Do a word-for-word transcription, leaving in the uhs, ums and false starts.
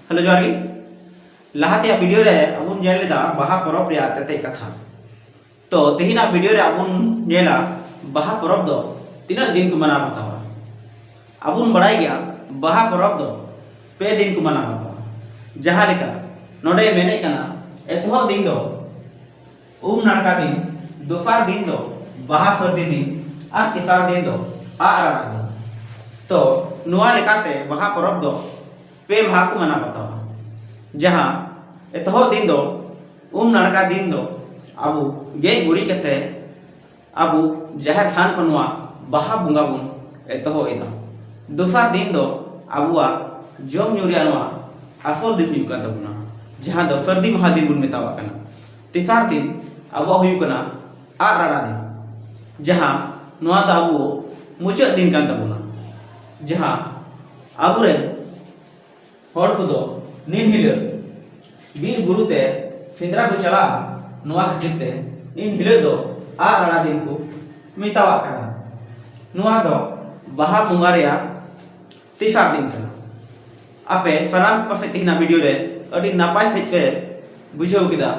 Hello, ᱡᱚᱦᱟᱨ ᱜᱮ᱾ ᱞᱟᱦᱟ ᱛᱮᱭᱟᱜ ᱵᱷᱤᱰᱤᱭᱳ ᱨᱮ ᱟᱵᱚ ᱵᱚᱱ ᱧᱮᱞ ᱞᱮᱫᱟ ᱵᱟᱦᱟ ᱯᱚᱨᱚᱵᱽ ᱨᱮᱭᱟᱜ ᱛᱮᱛᱮᱫ ᱠᱟᱛᱷᱟ᱾ ᱛᱚ, ᱛᱮᱦᱮᱧᱟᱜ ᱵᱷᱤᱰᱤᱭᱳ ᱨᱮ ᱟᱵᱚ ᱵᱚᱱ ᱧᱮᱞᱟ ᱵᱟᱦᱟ ᱯᱚᱨᱚᱵᱽ ᱫᱚ ᱛᱤᱱᱟᱹᱜ ᱫᱤᱱ ᱠᱚ ᱢᱟᱱᱟᱣ ᱵᱟᱛᱟᱣᱟ᱾ ᱟᱵᱚ ᱵᱚᱱ ᱵᱟᱲᱟᱭ ᱜᱮᱭᱟ ᱵᱟᱦᱟ ᱯᱚᱨᱚᱵᱽ ᱫᱚ ᱯᱮ ᱫᱤᱱ ᱠᱚ ᱢᱟᱱᱟᱣ ᱵᱟᱛᱟᱣᱟ᱾ ᱡᱟᱦᱟᱸ ᱞᱮᱠᱟ ᱱᱚᱰᱮ ᱢᱮᱱᱮᱫ ᱠᱟᱱᱟ, ᱮᱛᱚᱦᱚᱵ ᱫᱤᱱ ᱫᱚ ᱩᱢ ᱱᱟᱲᱠᱟ ᱫᱤᱱ, ᱫᱚᱥᱟᱨ ᱫᱤᱱ ᱫᱚ ᱵᱟᱦᱟ ᱥᱟᱹᱨᱫᱤ ᱫᱤᱱ, ᱟᱨ ᱛᱮᱥᱟᱨ ᱫᱤᱱ ᱫᱚ ᱟᱜ ᱨᱟᱲᱟ ᱫᱤᱱ᱾ ᱛᱚ, ᱱᱚᱣᱟ ᱞᱮᱠᱟᱛᱮ ᱵᱟᱦᱟ ᱯᱚᱨᱚᱵᱽ ᱫᱚ ᱯᱮ ᱢᱟᱦᱟ ᱠᱚ ᱢᱟᱱᱟᱣ ᱵᱟᱛᱟᱣᱟ᱾ ᱡᱟᱦᱟᱸ ᱮᱛᱚᱦᱚᱵ ᱫᱤᱱ ᱫᱚ ᱩᱢ ᱱᱟᱲᱠᱟ ᱫᱤᱱ ᱫᱚ ᱟᱵᱚ ᱜᱮᱡ ᱜᱩᱨᱤᱡ ᱠᱟᱛᱮ ᱟᱵᱚ ᱡᱟᱦᱮᱨ ᱛᱷᱟᱱ ᱠᱷᱚᱱ ᱱᱚᱣᱟ ᱵᱟᱦᱟ ᱵᱚᱸᱜᱟ ᱵᱚᱱ ᱮᱛᱚᱦᱚᱵ ᱮᱫᱟ᱾ ᱫᱚᱥᱟᱨ ᱫᱤᱱ ᱫᱚ ᱟᱵᱚᱣᱟᱜ ᱡᱚᱢ ᱧᱩ ᱨᱮᱭᱟᱜ ᱱᱚᱣᱟ ᱟᱥᱚᱞ ᱫᱤᱱ ᱦᱩᱭᱩᱜ ᱠᱟᱱ ᱛᱟᱵᱚᱱᱟ, ᱡᱟᱦᱟᱸ ᱫᱚ ᱥᱟᱹᱨᱫᱤ ᱢᱟᱦᱟ ᱫᱤᱱ ᱵᱚᱱ ᱢᱮᱛᱟᱣᱟᱜ ᱠᱟᱱᱟ᱾ ᱛᱮᱥᱟᱨ ᱫᱤᱱ ᱟᱵᱚᱣᱟᱜ ᱦᱩᱭᱩᱜ ᱠᱟᱱᱟ ᱟᱜ ᱨᱟᱲᱟ ᱫᱤᱱ, ᱡᱟᱦᱟᱸ ᱱᱚᱣᱟ ᱫᱚ ᱟᱵᱚ ᱢᱩᱪᱟᱹᱫ ᱫᱤᱱ ᱠᱟᱱ ᱛᱟᱵᱚᱱᱟ, ᱡᱟᱦᱟᱸ ᱟᱵᱚᱨᱮᱱ ᱦᱚᱲ ᱠᱚᱫᱚ ᱱᱤᱱ ᱦᱤᱞᱳᱜ ᱵᱤᱨ ᱵᱩᱨᱩ ᱛᱮ ᱥᱮᱸᱫᱽᱨᱟ ᱠᱚ ᱪᱟᱞᱟᱜᱼᱟ᱾ ᱱᱚᱣᱟ ᱠᱷᱟᱹᱛᱤᱨ ᱛᱮ ᱤᱱ ᱦᱤᱞᱳᱜ ᱫᱚ ᱟᱜ ᱨᱟᱲᱟ ᱫᱤᱱ ᱠᱚ ᱢᱮᱛᱟᱣᱟᱜ ᱠᱟᱱᱟ᱾ ᱱᱚᱣᱟ ᱫᱚ ᱵᱟᱦᱟ ᱵᱚᱸᱜᱟ ᱨᱮᱭᱟᱜ ᱛᱮᱥᱟᱨ ᱫᱤᱱ ᱠᱟᱱᱟ᱾ ᱟᱯᱮ ᱥᱟᱱᱟᱢ ᱠᱚ ᱯᱟᱥᱮᱡ ᱛᱮᱦᱮᱧᱟᱜ ᱵᱷᱤᱰᱤᱭᱳ ᱨᱮ ᱟᱹᱰᱤ ᱱᱟᱯᱟᱭ ᱥᱟᱺᱦᱤᱡ ᱯᱮ ᱵᱩᱡᱷᱟᱹᱣ ᱠᱮᱫᱟ᱾